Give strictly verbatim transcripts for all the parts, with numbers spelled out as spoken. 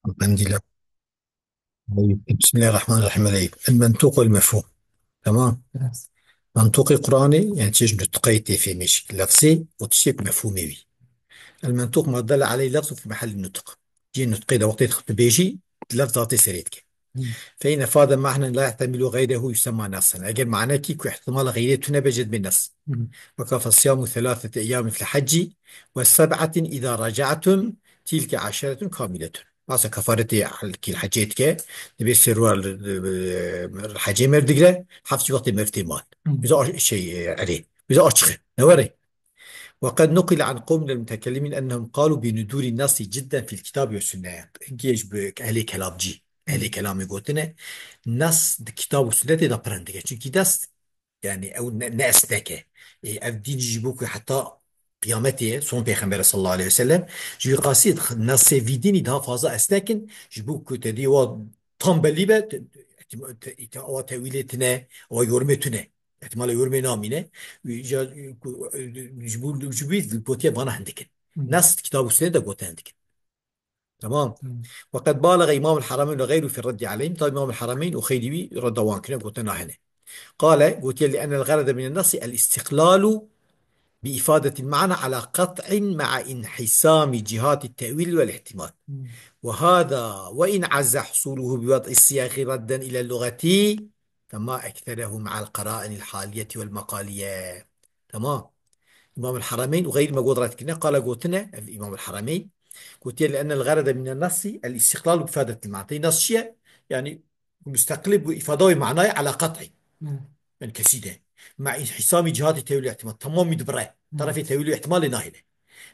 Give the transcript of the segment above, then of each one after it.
Elhamdülillah. Bismillahirrahmanirrahim. Eleyk. El-mentuk vel mefhum. Tamam. Mentûqê Qur'anê, yani çeşit nutqê tê fehmî şekil lefzî û tiştê mefhûmê wî. El-mentûq ma delle aleyh lefzu fi mehellî nutq. Cihê nutqê de wextê tu bêjî, lefz datê serê dike. Fe in efade ma'nen la yehtemilu gayrehu yusemma nesen. Eger manekî ku ihtimala xeyrê tune be, jê dibê nes. Weka fesiyamu thelatheti eyyamin fil hecci ve seb'atin iza rece'tum tilke aşeretun kamiletun. Masa kefaretê kîl hecê dike, dibê sê rû li, li, li hecê merv digre, heft jî wextê merv tê mal. Bize aş-, şey, e, erê. Bize aşiqe. Ne were? Ve qed nuqile an qawmin minel mutekellimin ennehum qalu bi nuduri nasi cidden fil kitabi ve sünne. Gêj bi ehlê kelamcî. Ehlê kelamê gotine, nas di kitab û sünnetê de pirendike. Çünkü nas Yani ew ne, ne esnek e. E, ev dîn jî bû ku heta qiyametê ye, son pêxembere sallallahu aleyhi ve sellem, ji wî qasî nasê vî dînî daha fazla esnek in, ji bo ku te dî wa tam belî be, te, te, te, te, wa tewîlê tune, wa yormê tune. Ihtimala yormê namîne. Wî ja, ku, ji bo, ji bo gotiye vana hindik in. Nas kitab û sünnet de gote hindik in. Tamam. Tamam. Ve qed balaga Îmamul Harameyn ve gayru fi reddi aleyhim. Tabi Îmamul Harameyn û xeyrî wî redda wan kirine, gote nahene. Qale, gotiye, li enel garede minen nasi el istiqlalu bi ifadetil ma'na ala qat'in ma'a inhisami cihati tevil vel ihtimal. Ve hada ve in azze husuluhu bi wad'i siyagi redden ile lugati fema ekserehu ma'al qara'inil haliyeti vel makaliye. Tamam. Îmamul Harameyn û xeyrî me got red kirine, qala gotine, ev Îmamul Harameyn, gotiye, li enel garede minen nasi el istiqlal bi ifadetil ma'na. Tey nas çi ye? Yani, musteqil bi ifade wê manayê ala qat'î. Yani, kesî de. Ma inhisami cihati tevil ihtimal. Tamamî dibire. Tarafê tevil ihtimalê nahêle.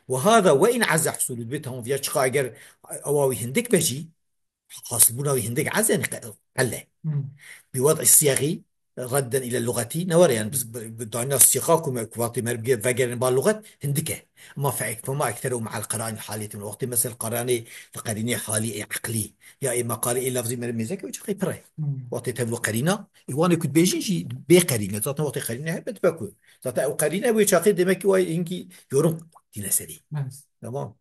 Ve hada ve in azze husulu. Dibê tamam, ya çiqa eger ewa wî hindik be jî, hasilbûna wî hindik ez, yani, qe-, qelle. Bi wad'i siyagî redden ile lugati, ne were, yani, biz bi, bi dayna siyaga ku me, ku vatê me bige vegerin ba lugat, hindik e. Ama fe ek-, fema ekteru ma'al qarain haliyetin. Wextê mesela qaranê, li qerînê halî ê eqlî, ya ê meqalê ê lafzî me mêzeke, wê çaxê pire. Wextê tevlo qerîna, ê wanê ku dibêjin jî bê qerîne. Zaten wextê qerîne hebe dibe ku. Zaten ew qerîne wê çaxê demek ki way hingî yorum tîne serî. Tamam.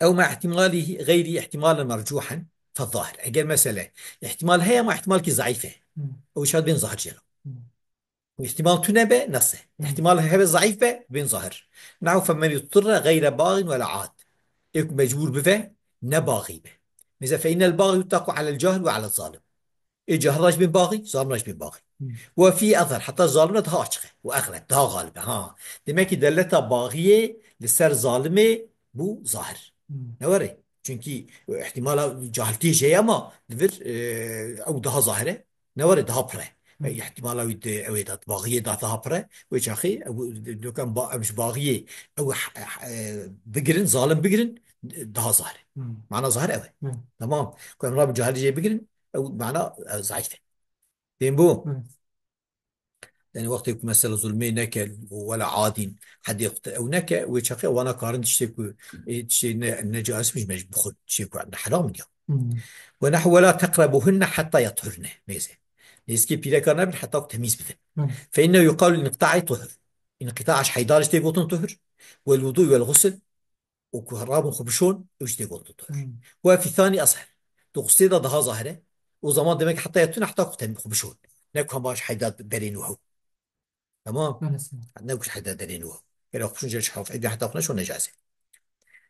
Ew ma ihtimalî xeyrî ihtimalin mercuhen fe zahir. Eger mesele ihtimal heye ama ihtimalkî zayîf e. Ew şad bên zahir jê re. Û ihtimal tune be, nas e. Hı. İhtimal hebe zayîf be, bên zahir. Nehu fe men yuttirre gayre bagin ve la ad. Ê ku mecbûr bive, ne bagî be. Mesela fe innel bagî yuttaqu alel cahil ve alel zalim. Ê cahil re jî bên bagî, zalim re jî bên bagî. Hı. Ve fî ezher, heta zalim re daha açık e. Ve egleb, daha galib e. Ha. Demek ki deleta bagiyê li ser zalimê bû zahir. Hı. Ne were? Çünkü ihtimala cahiltiyê jê ye ama li vir, e, ew daha zahir e. Ne were daha pir e. Hı. E, ihtimala wî di, ew ê de, baxiyê de daha pir e. Wê çaxê, ew, dokan ba, em ji baxiyê, ew, e, bigirin, zalim bigirin, daha zahir e. Hı. Mana zahir ew e. Hı. Tamam. Ku em rabin cahilî jê bigirin, ew mana, e, zayîf e. Fêm bû? Hı. Yani wextê ku mesela zulmê neke, wela adîn, hedê xwe ew neke, wê çaxê wana karin tiştê ku, e, tiştê ne, ne caiz bî, me ji bi xwe tiştê ku ne heram in ya. Hı. Ve nehu ve la teqrebuhunne hatta yathurne. Neyse. Nêzikê pîreka nebin heta ku temîz bibin. Hı. Fe innehu yuqalu inqita'e tuhur. Inqita ji heyda re jî tê gotin tuhur. Vel wudu vel ğusl. Û ku rabin xwe bişon, ew jî tê gotin tuhur. Hı. Ve fi thani azher. Di xustê de daha zahir e. O zaman demek heta yathurne heta ku tem-, xwe bişon. Ne ku hema ji heyda derên û hew. Tamam. Belê, sağ ol. Ne ku heda derên û. Gere xwe şûn ji hafî heta xwe neşo necase.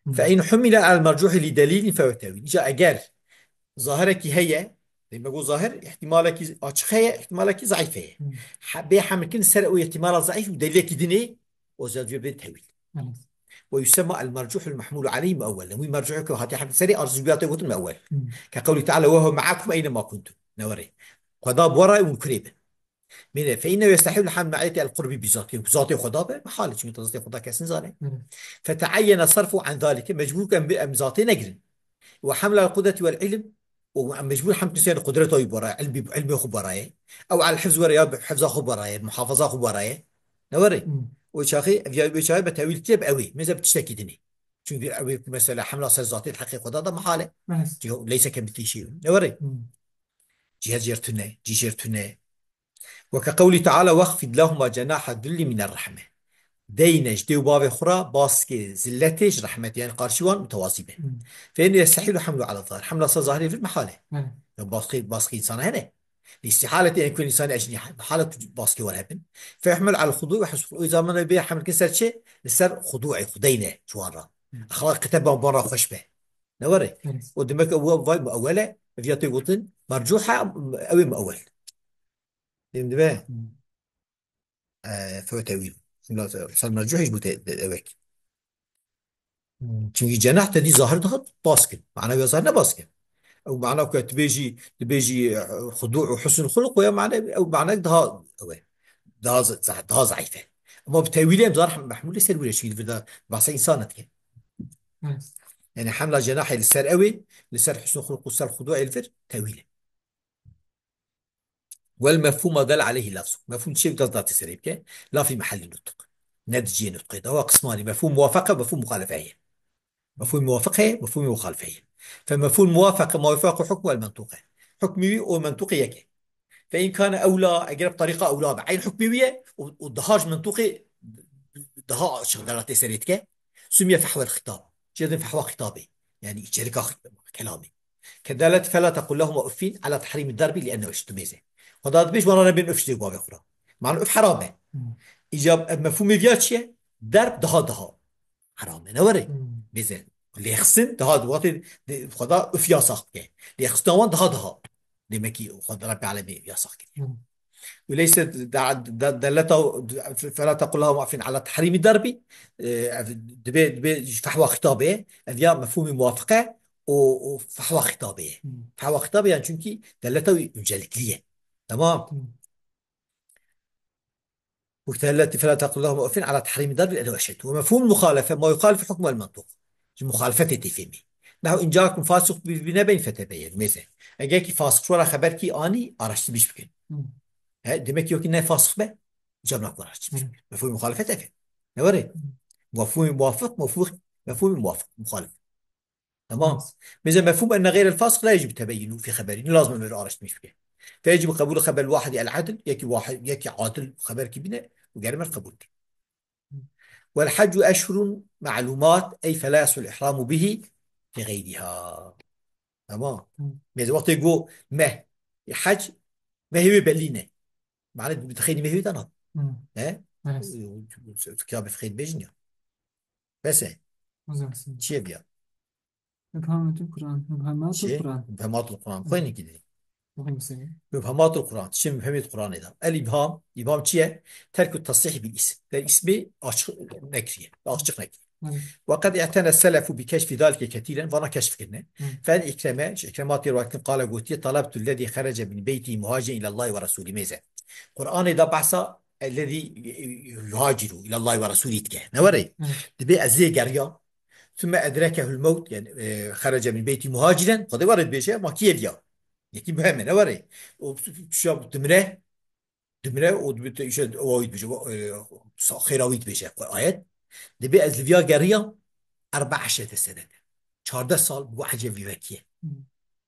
Hı. Fe in humile al mercuhi li delîlin fe huve tewîl. Îca eger zahirekî heye, dê me got zahir, ihtimalekî açık heye, ihtimalekî zayîf heye. Hı. Ha, bê hemilkin ser o ihtimala zayîf û delilekî dinê, o zevcî bê tewîl. Belê. Ve yusemma el mercuhul mahmulu aleyhi muewwelen. Wî mercuhê ku hatiye hemil serê arz jubiyatê gotin muewwel. Hı. Ke qewlî teala ve huve me'akum eyne ma kuntum. Ne were. Xweda bi we re û kurê bin. Mîne, fe innehu yestehîl haml me'iyeti el qurbi bi zatî. Zatê Xweda be, mehal e, çünkü zatê Xweda kes nizane. Hı. Feteayyene sarfu an zalike, mecbûr ke em, em zatê negirin. Ve haml el qudreti vel ilm, û em mecbûr hem kirsiyar qudreta wî baraye, ilmî, ilmê xwe baraye. Ew al hifz were ya bi hifza xwe baraye, muhafaza xwe baraye. Ne were? Hı. O çaxê, ev ya, o çaxê be tewîl kiriye bi ew ê, mêze bi tiştekî dinê. Çünkü ew ê ku mesela hemla ser zatê heqê Xweda da mehal e. Evet. Çünkü leyse kemithlihi şey. Ne were? Hı. Cihaz jêr tune, cî jêr tune. Ve ke qewlî teala, "Wexfid lehuma cenaha dulli mine rehme." Deyne ji dê û bavê xwe re baskê zilletê ji rehmetê, yani qarşî wan mutewazî be. Hmm. Fe inne yestehîlu hemlu ala zahir. Hemla ser zahirê vir mehal e. Evet. Ya baskê, baskê insana hene. Lîstihaleti en kun insani ecnî, mehal e tu baskê wan hebin. Fe yuhmel ala xudu ve husn. O zaman bê hemlkin ser çi? Li ser xudu'ê xwe deyne ji wan re. Hmm. Exlaq kite ban, ban re xweş be. Ne were? Evet. O demek ew vay muewwel e. Ev ya tê gotin mercuh e, ew ê muewwel. Fehim dibe? Hmm. E, fe tewîl. Ser mercuh hiç bû te, te, ewek. Hmm. Çünkü cenah te dî zahir dihat baskin. Mana ya zahir ne baskin. Ew mana ku tu bêjî, tu bêjî, e, xudu û husn xuluq ya mana, ew mana daha ew e. Daha z-, za-, daha zayıf e. Ama bi tewîlê em zar mehmûlê ser wî re çî li vir de bahsa insan dike. Evet. Yani hemla cenahê li ser ew ê, li ser husn xuluq û ser xudu ê li vir tewîl e. Wel mefhûma del aleyhi lafzuk. Mefhûm çi dest datê serê bike? La fî mehellî nutq. Ne di cihê nutqê de. Ewa qismanî mefhûm muwafeqe, mefhûm muxalefe heye. Mefhûm muwafeq heye, mefhûm muxalefe heye. Fe mefhûm muwafeqe ma yuwafequ hukmu el mentuqe. Hukmî wî û mentuqê yek e. Fe in kane ewla, eger bi tariqa ewla be. Eyn hukmî wî ye û, û daha ji mentuqê daha açık delatê serê dike. Sumiye fehwel xitab. Cedin fehwa xitabê. Yani içerika xi-, kelamê. Ke delet fela tequl lehuma uffin ala tehrîmî darbi li enne eşittu mêze. Xweda dibêj wana nebên uf ji dê bavê xwe re. Mana uf heram e. Hmm. Îcab ev mefhûmê viya çi ye? Derb daha daha heram e. Ne were? Hmm. Mêze. Lêxistin daha di wextê de Xweda uf yasax bike. Lêxistina wan daha daha. Demek ki Xweda Rabbî Alemî yasax kiriye. Hmm. Û leyse de-, de-, deleta, fela tequl lehuma uffin ala tehrîmî darbi, e, ev dibe, dibe fehwa xitabê, ev ya mefhûmî muwafiqe û, û fehwa xitabê ye. Hmm. Fehwa xitabê yani çünkü deleta wî öncelikli ye. Tamam. Hmm. Û deleti fela tequl lehuma uffin ala tehrîmî darbi ene eşeddu. Ve mefhûm muxalefe ma yuxalifu hukmel mentuq. Ji muxalefetê tê fêmî. Nehu in ca'akum fasiq bi nebe'in fetebeyyenu. Mêze. Eger ki fasiq ji we re xeber kî anî, araştiriş bikin. Hmm. He, demek ki yok ki ne fasiq be, cem nakun araştiriş bikin. Hmm. Mefhûmî muxalefet ev e. Ne were? Hmm. Mefhûmî muwafiq, mefhûmî, mefhûmî muwafiq, muxalif. Tamam. Evet. Mêze mefhûm enne xeyrel fasiq la yecib tebeyyinu fî xeberi. Ne lazim em araştiriş bikin. Fe yecib qebûl xeber wahidi el adil, yekî wahid, yekî adil xeber ki bine û gerek me qebûl bikin. Wel heccu eşhurun ma'lumat, ey fela yasihul ihramu bihi fi gayriha. Tamam. Hı. Mêze wextê go meh, e, hec, mehê wê belî ne. Mane tu dixeynî mehê wê de na. Hı. He? Evet. Tu, tu, tu kiya bi fixeyn bêjin ya. Bes e. Hocam, siz Çiye biya? Mubhamatul Kur'an. Mubhamatul Çi? Kur'an. Mubhamatul Kur'an. Hı. Xwênî ki dî. Oxuyun seni. Mubhamatul Kur'an. Çi mubhemêt Kur'anê de? El ibham. İbham çi ye? Terku tasrih bil isim. Ber ismî açık nekiriye. Açık nekiriye. Evet. Ve kad i'tene selefu bi keşfi zalike ketiren. Vana keşf kirine. Hı. Fel İkreme, ji İkrema tê rivayet kirin, qale gotiye, talabtu lezî xerece min beyti muhaciren ilallahi ve rasulî mêze. Kur'anê de behsa ellezî yuhaciru ilallahi ve rasulî dike. Ne were? Hı. Dibê ez lê geriya. Thumme edrekehul mewt, yani, e, xerece min beyti muhaciren, Xwedê were dibêje, ma kî ye viya? Yekî muhim e, ne were? O tuşa dimire, dimire, o dibe te îşe ewa wî dibêje, e, sa-, xêra wî dibêje, ayet. Dibê ez li viya geriya, erba eşrete senete. Çardeh sal, bu hece vî vekiye. Hı.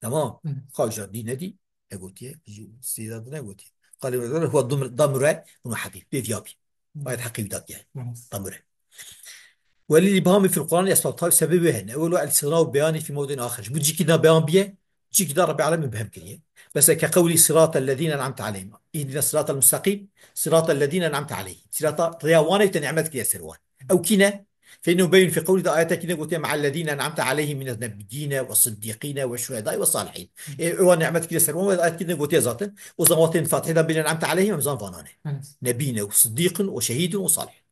Tamam. Hı. Xaja dî nedî, e gotiye, jî sêda dine gotiye. Qalê me huwa dum-, damure, bunu habib, bê viya bî. Hı. Ayet heqî wî da diye. Hı. Damure. Welil ibhami fil Kur'an esbab, tabi sebebi hene. Ewwelu el istigna û beyani fi mewdin axir. Bu cîkî da beyan biye, cîkî da Rabbi Alemin behem kiriye. Mesela ke qewlî siratel lezîne en'amte aleyhim. İhdina siratel mustaqîm, siratel lezîne en'amte aleyhim. Sirata rêya wan ê te nimet kiriye ser wan. Ew kî ne? Fe innehu beyyinun fi qewlî de ayetekî ne gotiye, me'ellezîne en'amte aleyhim minen nebiyyîne ve siddîqîne ve şuhedâi ve salihîn. Ê, ewa nimet kiriye ser wan ve ayetekî ne gotiye zaten. O zaman wextên Fatihê de bêjin en'amte aleyhim, em zan vanan e. Evet. Nebîne û siddîqin û şehîdin û salihîn.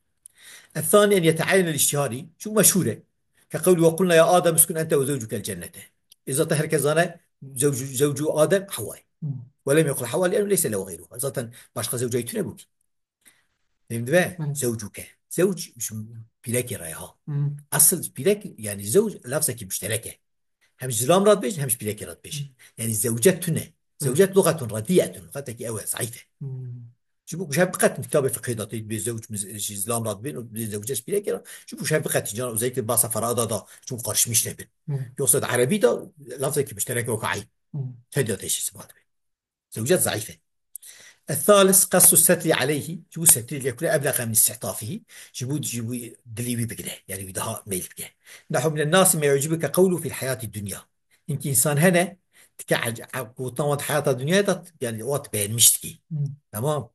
Ethani en yeteayenel îştîharî, çû meşhûr e. Ke qewlî ve qulna ya Adem uskun ente ve zewcukel cennete. Ê zaten herkes zane zewcu, zewcu Adem Hewayê. Hmm. Ve lem yequl Hewa li en leyse lehu geyruha. Zaten başka zewcayî tune bû ki. Fehim dibe? Hı. Zewcuke. Zewc, şu pîrekê re ha. Hı. Asıl pîrek, yani zewc lafzekî müşterek e. Hem ji zilam re dibêjin, hem ji pîrekê re dibêjin. Hı. Yani zewcet tune. Hı. Zewcet lugatun rediyetun. Lugatekî ew e, zayıf e. Hı. Ji bo ku ji hev biqetin kitabê fiqhê de tê dibê zewc ji zilam re dibên û dibê zewcet ji pîrekê re. Ji bo ku ji hev biqetin, can özellikle basa feraada da, çimkû karışmış nebin. Hı. Yoksa di erebî de lafzekî müşterek e weka eyn. Hı. Tediya tê jî sibat be. Zewcet zayıf e. الثالث قص الستر عليه، ji bo setrî lê kure, أبلغ من استعطافه، ji bo, ji bo dilê wî bigire, yani wî daha meyl bike. نحو من الناس من يعجبك قوله في الحياة الدنيا. Hinkî însan hene, dike ec-, e, gotina wan di heyata dinyayê de, yani wan tu beğenmiş dikî. Hmm. Tamam.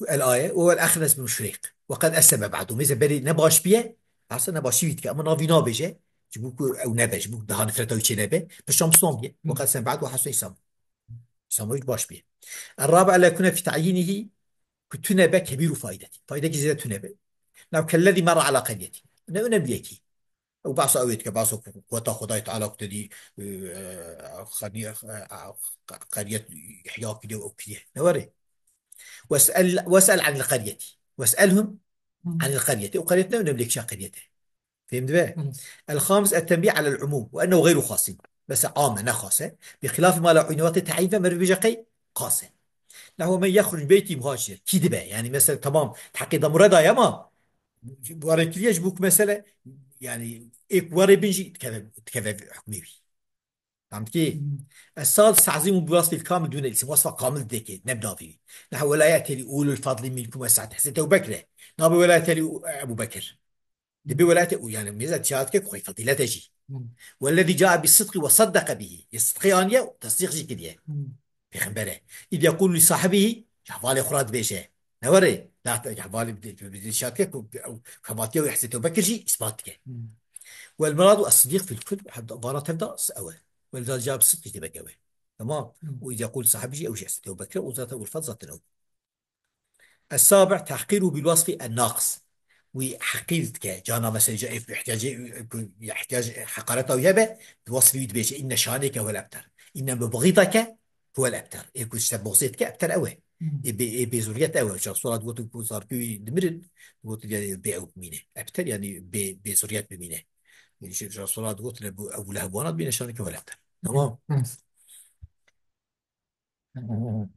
الآية: وهو الأخنس بن شريق وقد أسلم بعد. Mêze berê ne baş biye, aslında ne başî wî dike, ama navî nabêje, ji bo ku ew nebe, ji bo ku daha nifreta wî çê nebe, pişta Misliman biye. Hmm. وقد أسلم بعد وحسن إسلامه. Îslamê wî baş biye. الرابع ألا يكون في تعيينه, ku tune be kebîr û faydetî. Faydekî zêde tune be. نحو كالذي مر على قرية. Ne önemli yekî. Ew behsa ew ê dike, behsa ku-, kuweta Xwedayê Teala ku te dî, e, xanî-, e, e, qeryet ihya kiriye û ew kiriye. Ne were? واسأل، واسأل عن القرية. واسألهم عن القرية. Ew qeryet ne önemli kişa qeryete. Fêm dibe? Hı. الخامس التنبيه على العموم وأنه غير خاص. Mesela am e, ne xas e. بخلاف ما لو عين وقت تعيين, meriv bêje qey xas e. نحو من يخرج بيتي مهاجرا. Kî dibe? Yani mesela tamam, teqîda mureda ye ama were kiriye ji bo ku mesele, yani ê ku were bin jî dikeve, dikeve hukmê wî. Tamam ki? Hmm. السادس تعظيم بوصف الكامل دون الاسم. Wasfa kamil dike, ne bi navî wî. نحو ولا يأتل أولو الفضل منكم والسعة. Hesê Ebu Bekr e. Nabe ولا يأتل أبو بكر. Dibe ولا يأتل, yani mêze tişat ke ku xwe fedîlet e jî. Hmm. والذي جاء بالصدق وصدق به. Yê sidqê aniye û tesdîq jî kiriye. Hmm. Pêxember e. إذ يقول لصاحبه, ji hevalê xwe re dibêje. Ne were? La te, ji hevalê bi, bi, bi, şat ke ku ew xebatiya wî Hezretî Ebu Bekir jî îspat dike. Hmm. والمراد الصديق في الكل, vana tev da s-, ew e. ولذا جاء بالصدق jî demek ew e. Tamam. Hmm. û إذ يقول صاحبه jî ew jî Hezretî Ebu Bekir û zaten ulfet zaten ew. السابع تحقيره بالوصف الناقص. Wî heqîr dike. Cana mesela ca ê ihtiyacê, ku ihtiyac, heqareta wî hebe, bi wasfê wî dibêje, إن شانئك هو الأبتر. إن مبغضك هو الأبتر. Ê ku ji te buxzê dike, ebter ew e. Hmm. Ê bê, ê bêzuriyet ew e. Ca Resulullah digot ku zarokê wî dimirin, digot yani bê ew bimîne. Ebter yani bê, bêzuriyet bimîne. Yani şey, Resulullah digot le bu Ebu Leheb wana dibîne, إن شانئك هو الأبتر. Tamam. Hmm.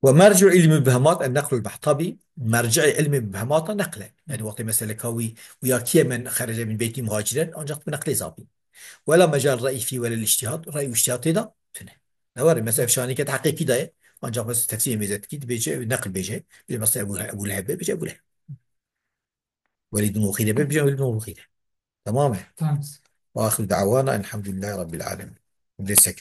ومرجع علم المبهمات النقل المحض. Merce'ê ilmê mubhemata neql e. Yani wextê meseleka wî, ويا كي من خرج من بيته مهاجرا, ancak bi neqlê zabî. ولا مجال رأي فيه ولا الاجتهاد, rey û ijtihad tê de tune. Ne were? Mesela şanîket heqê kî de ye, ancak mesela tefsîrê mêzetkî dibêje, neql bêje. Bêje mesela Ebu, Ebu Leheb be, bêje Ebu Leheb. Welîd bin Muxîre be, bêje Welîd bin Muxîre. Tamam e? Tamam. وآخر دعوانا أن الحمد لله رب العالمين. Lê sek.